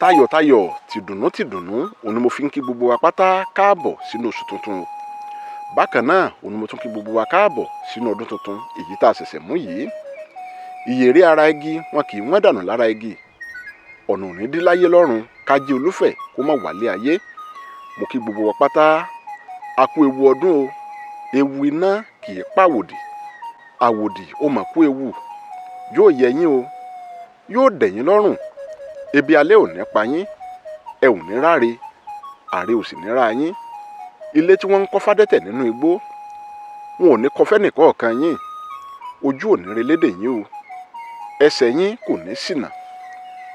Tayọ̀tayọ̀, tìdùnnú tìdùnnú òun ni mo fi ń kí gbogbo wa pátá káàbọ̀ sínú oṣù tuntun o. Bákan náà òun ni mo tún kí gbogbo wa káàbọ̀ sínú ọdún tuntun èyí tá a ṣẹ̀ṣẹ̀ mú yìí. Ìyèrè ara igi wọn kì í wọ́n dànù lára igi. Ọ̀nà òní dí láyé lọ́run kájí olúfẹ̀ kó má wálé ayé. Mo kí gbogbo wa pátá, a kú ewu ọdún o. Ewu iná kì í pàwòdì, àwòdì ó mà kú ewu. Yóò yẹ yín o, yóò dẹ̀ yín lọ́rùn. Ebi alẹ́ ò ní pa yín, ẹ ò ní ráre, àre ò sì ní ra yín. Ilé tí wọ́n ń kọ́ fádẹ́tẹ̀ nínú igbó, wọn ò ní kọ́ fẹ́nìkọ̀ọ̀kan yín. Ojú ò ní relédè yín o, ẹsẹ̀ yín kò ní ṣìnà,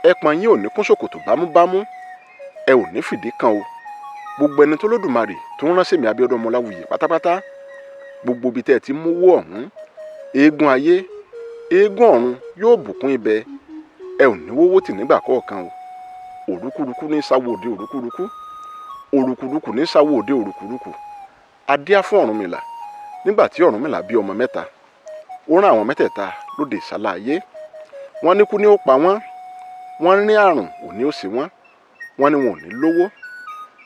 ẹpọ̀n yín ò ní kún ṣòkòtò bámúbámú, ẹ ò ní fìdí kan o. Gbogbo ẹni tó lódùmarè tó ń ránṣẹ́ mi Abíọ́dún Ọmọláwuyì pátápátá, gbogbo ibi tẹ́ ẹ ti mówó ọ̀hún, eégún ayé, eégún ọ̀run yóò bùkún ibẹ̀. Ẹ ò ní wówó tì nígbà kọ̀ọ̀kan o. Òrúkúrúkú ní sáwó òde òrúkúrúkú, òrùkúrúkú ní sáwó òde òrùkúrúkú. Adíá fún Ọ̀rúnmìlà nígbà tí Ọ̀rúnmìlà bí ọmọ mẹ́ta. Ó rán àwọn mẹ́tẹ̀ẹ̀ta lóde ìsálá ayé. Wọ́n ní kú ní ó pa wọ́n, wọ́n ní àrùn ò ní ó ṣe wọ́n, wọ́n ní wọn ò ní lówó,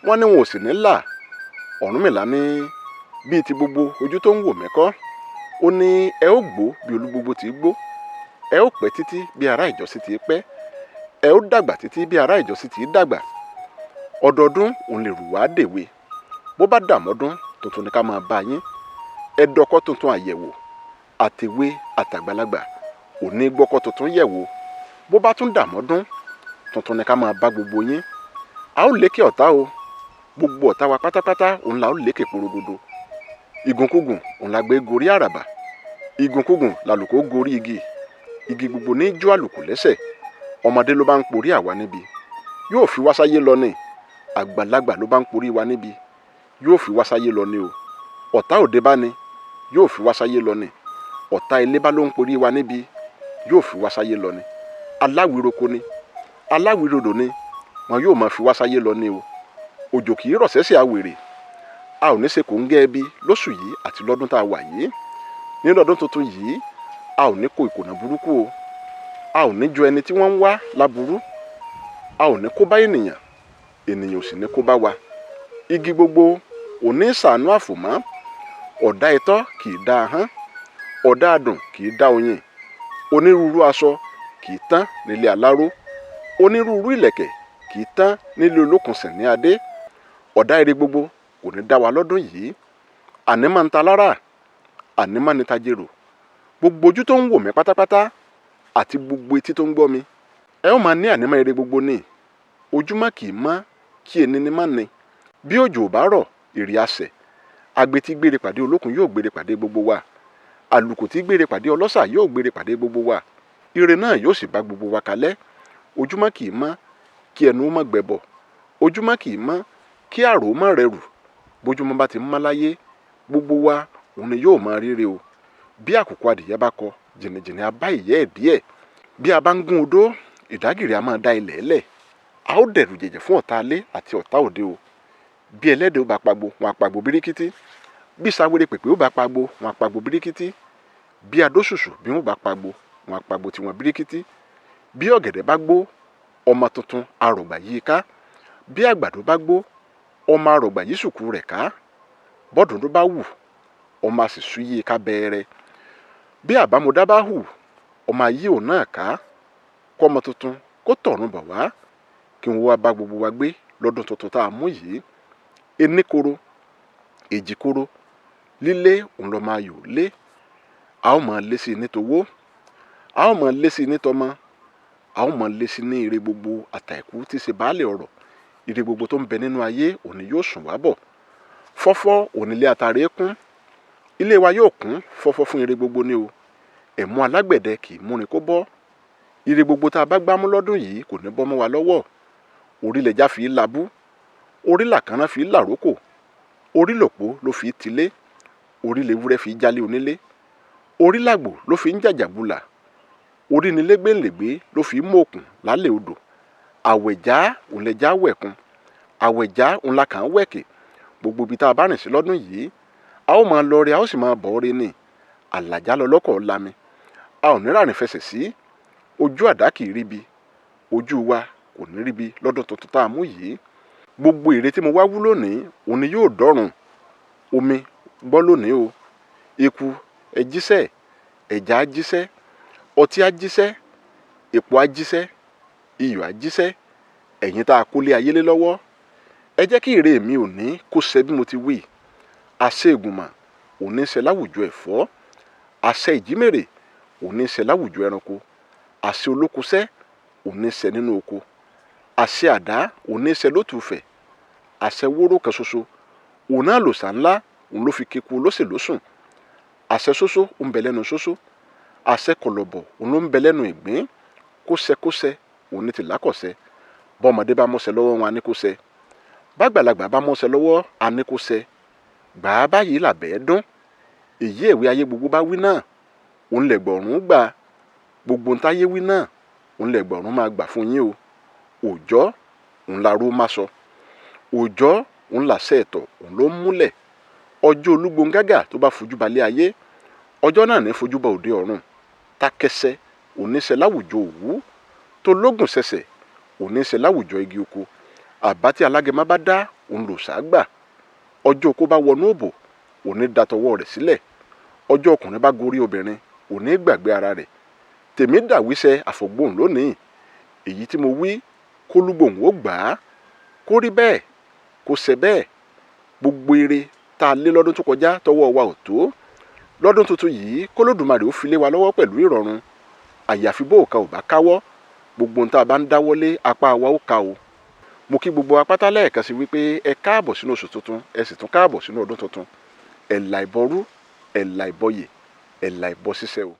wọ́n ní wọn ò sì ní là. Ọ̀rúnmìlà ní bíi ti gbogbo ojú tó ń wò mí kọ́. Ó ní ẹ ó gbó bí olúgbogbo ti gbó, ẹ ó pẹ́ títí bí ará ìjọsìn ti pẹ́, ẹ ó dàgbà títí bí ará ìjọsìn ti dàgbà. Ọdọọdún òun lè rù wá dèwe. Bó bá dàmọ́dún tuntun ni ká máa bá yín. Ẹ dọkọ́ tuntun àyẹ̀wò, àtèwe àtàgbàlagbà òní gbọ́kọ́ tuntun yẹ̀wò. Bó bá tún dàmọ́dún tuntun ni ká máa bá gbogbo yín. A ó lékè ọ̀tá o, gbogbo ọ̀tá wa pátápátá òun la ó lékè porogodo. Ìgùnkùgùn òun la gbé gorí àràbà, ìgùnkùgùn làlùkò gorí igi. Igi gbogbo ní jó àlùkò lẹ́sẹ̀. Ọmọdé ló bá ń porí àwa níbi, yóò fi wá sáyé lọ ni. Àgbàlagbà ló bá ń porí wa níbi, yóò fi wá sáyé lọ ni o. Ọ̀tá òde bá ni, yóò fi wá sáyé lọ ni. Ọ̀tá ilé bá ló ń porí wa níbi, yóò fi wá sáyé lọ ni. Aláwìroko ni, aláwìrodò ni, wọn yóò máa fi wá sáyé lọ ni o. Òjò kì í rọ̀ sẹ́sẹ̀ àwèrè. A ò ní ṣe kò ń gẹ́ ẹbí lóṣù yìí àti lọ́dún tá a wà yìí. Nínú ọdún tuntun yìí, a ò ní kó ìkònà burúkú o. A ò ní jọ ẹni tí wọ́n ń wá láburú. A ò ní kó bá ènìyàn, ènìyàn ò sì ní kó bá wa. Igi gbogbo ò ní ṣàánú àfòmọ́. Ọ̀dá itọ́ kì í dá ahọ́n, ọ̀dá adùn kì í dá oyin. Onírúurú aṣọ kì í tán nílé aláró, onírúurú ìlẹ̀kẹ̀ kì í tán nílé olókùnsìn ní adé. Ọ̀dá ire gbogbo kò ní dá wa lọ́dún yìí. Àní máa ń ta lára, àní máa ń ta jèrò. Gbogbo ojú tó ń wò mí pátápátá àti gbogbo etí tó ń gbọ́ mi, ẹ ó máa ní ànímọ́ ire gbogbo ni. Ojúmọ́ kì í mọ́ kí ẹni ní má ni. Bí òjò ò bá rọ̀, ìrì á sẹ̀. Agbe tí gbére pàdé olókun yóò gbére pàdé gbogbo wa. Àlùkò tí gbére pàdé ọlọ́ṣà yóò gbére pàdé gbogbo wa. Ire náà yóò sì bá gbogbo wa kalẹ̀. Ojúmọ́ kì í mọ́ kí ẹnu ó má gbẹbọ. Ojúmọ́ kì í mọ́ kí àrò ó má rẹrù. Bójúmọ́ bá ti ń mọ́ láyé, gbogbo wa òun ni yóò máa ríre o. Bí àkùkọ adìyẹ bá kọ, jìnnìjìnnì á bá ìyẹ́ ẹ̀ díẹ̀. Bí a bá ń gún odó, ìdágìrì a máa dá ilẹ̀ lẹ̀. A ó dẹ̀rù jẹ̀jẹ̀ fún ọ̀tá alé àti ọ̀tá òde o. Bí ẹlẹ́dẹ̀ ó bá pagbo, wọn á pagbo bíríkítí. Bí sawere pèpè ó bá pagbo, wọn á pagbo bíríkítí. Bí adóṣùṣù bí wọn bá pagbo, wọn á pagbo tiwọn bíríkítí. Bí ọ̀gẹ̀dẹ̀ bá gbó, ọmọ tuntun arọ̀gbà yí i ká. Bí àgbàdo bá gbó, ọmọ arọ̀gbà yí sùkú rẹ̀ ká. Bọ́dùndún bá wù, ọmọ a sì sú yí i ká bẹ́ẹ́rẹ́. Bí àbámọ̀dá bá hù, ọmọ ayé òun náà ká. Kọ́mọ tuntun kó tọ̀run bọ̀ wá, kí wọ́n wá bá gbogbo wa gbé lọ́dún tuntun tá a mú yìí. Ení koro, èjì koro, lílé òun lọ máa yò lé. A ó máa lé sí i ní towó, a ó máa lé sí i ní tọmọ, a ó máa lé sí i ní ire gbogbo àtàìkú tí ṣe baálé ọ̀rọ̀. Ire gbogbo tó ń bẹ nínú ayé òun ni yóò sùn wá bọ̀. Fọ́fọ́ òun nílé atare kún. Ilé wa yóò kún fọ́fọ́ fún ire gbogbo ni o. Ẹ̀mú alágbẹ̀dẹ kì í múrin kó bọ́. Ire gbogbo tá a bá gbámú lọ́dún yìí kò ní bọ́ mọ́ wa lọ́wọ́. Orí lẹja fi labú, orí làkànrán fi làrókò, orí lòpó ló fi tilé, orí lewúrẹ́ fi jálé onílé, orí làgbò ló fi ń jàjàbulà, orí ni lẹ́gbẹ̀lẹ́gbẹ́ ló fi ń mòkùn lálẹ́ odò. Àwẹ̀já òun lẹja wẹ̀kun, àwẹ̀já òun la kàn án wẹ̀kẹ̀. Gbogbo ibi tá a bá rìn sí lọ́dún yìí, a ó máa lọ re, a ó sì máa bọ̀ re ni. Àlàjá lọ lọ́kọ̀ lami. A ò ní ràrìn fẹsẹ̀ sí. Ojú àdá kì í ríbi, ojú wa kò ní ríbi lọ́dún tuntun tá a mú yìí. Gbogbo ère tí mo wá wú lónìí òun ni yóò dọ́run. Omi gbọ́ lónìí o, eku ẹ jíṣẹ́, ẹja á jíṣẹ́, ọtí á jíṣẹ́, epo á jíṣẹ́, iyọ̀ á jíṣẹ́. Ẹ̀yin tá a kólé ayé lé lọ́wọ́, ẹ jẹ́ kí ère mi òní kó ṣẹ bí mo ti wí. Àṣẹ Ègùnmà òní ṣẹ láwùjọ ẹ̀fọ́, àṣẹ ìjímèrè òní ṣẹ láwùjọ ẹranko, àṣẹ olókoṣẹ́ òní ṣẹ nínú oko, àṣẹ àdá òní ṣẹ lótùúfẹ̀, àṣẹ wóró kan ṣoṣo òun náà lòṣà ńlá, òun ló fi keku olóṣèlósùn. Àṣẹ ṣoṣo ń bẹ lẹ́nu ṣoṣo, àṣẹ kọ̀lọ̀bọ̀ òun ló ń bẹ lẹ́nu ìgbín. Kóṣẹ kóṣẹ òun ní ti lákọ̀ṣẹ. Bọ́mọdé bá mọ́ṣẹ lọ́wọ́ wọn á ní kó ṣẹ, bágbàlagbà bá mọ́ṣẹ lọ́wọ́ á ní kó ṣẹ. Gbà á báyìí làbẹ́ dún. Èyí ẹ̀wí ayé gbogbo bá wí náà òun lẹ̀gbọ̀rún gbà. Gbogbo ń táyé wí náà òun lẹ̀gbọ̀rún máa gbà fún yín o. Òòjọ́ òun laró má sọ, òòjọ́ òun làṣẹ ẹ̀tọ́ òun ló ń múlẹ̀. Ọjọ́ olúgbóngágà tó bá fojú balẹ̀ ayé, ọjọ́ náà ní fojú ba òde ọ̀run. Takẹsẹ oníṣẹ́ láwùjọ òwú, tó lógùn ṣẹṣẹ oníṣẹ́ láwùjọ igi oko. Àbá tí alágẹmọ bá dá òun lòṣà gbà. Ọjọ́ okó bá wọnú òbò òní datọwọ́ rẹ̀ sílẹ̀. Ọjọ́ ọkùnrin bá gorí obìnrin òní gbàgbé ara rẹ̀. Tèmi dàwíṣẹ àfọ̀gbóhùn lónìí. Èyí tí mo wí kólúgbòhùn ó gbà á, kó rí bẹ́ẹ̀, kó ṣe bẹ́ẹ̀. Gbogbo ire tá a lé lọ́dún tó kọjá tọwọ́ wa ò tó, lọ́dún tuntun yìí k'Olódùmarè ó fi lé wa lọ́wọ́ pẹ̀lú ìrọ̀rùn. Àyàfi bó òka ò bá káwọ́, gbogbo ohun tá a bá ń dáwọ́lé apá wa ó ká o. Mo kí gbogbo wa pátá lẹ́ẹ̀kan sí wípé ẹ káàbọ̀ sínú oṣù tuntun, ẹ sì tún káàbọ̀ sínú ọdún tuntun. Ẹ̀là ìbọrú, ẹ̀là ìbọyè, ẹ̀là ìbọ ṣíṣẹ́ o.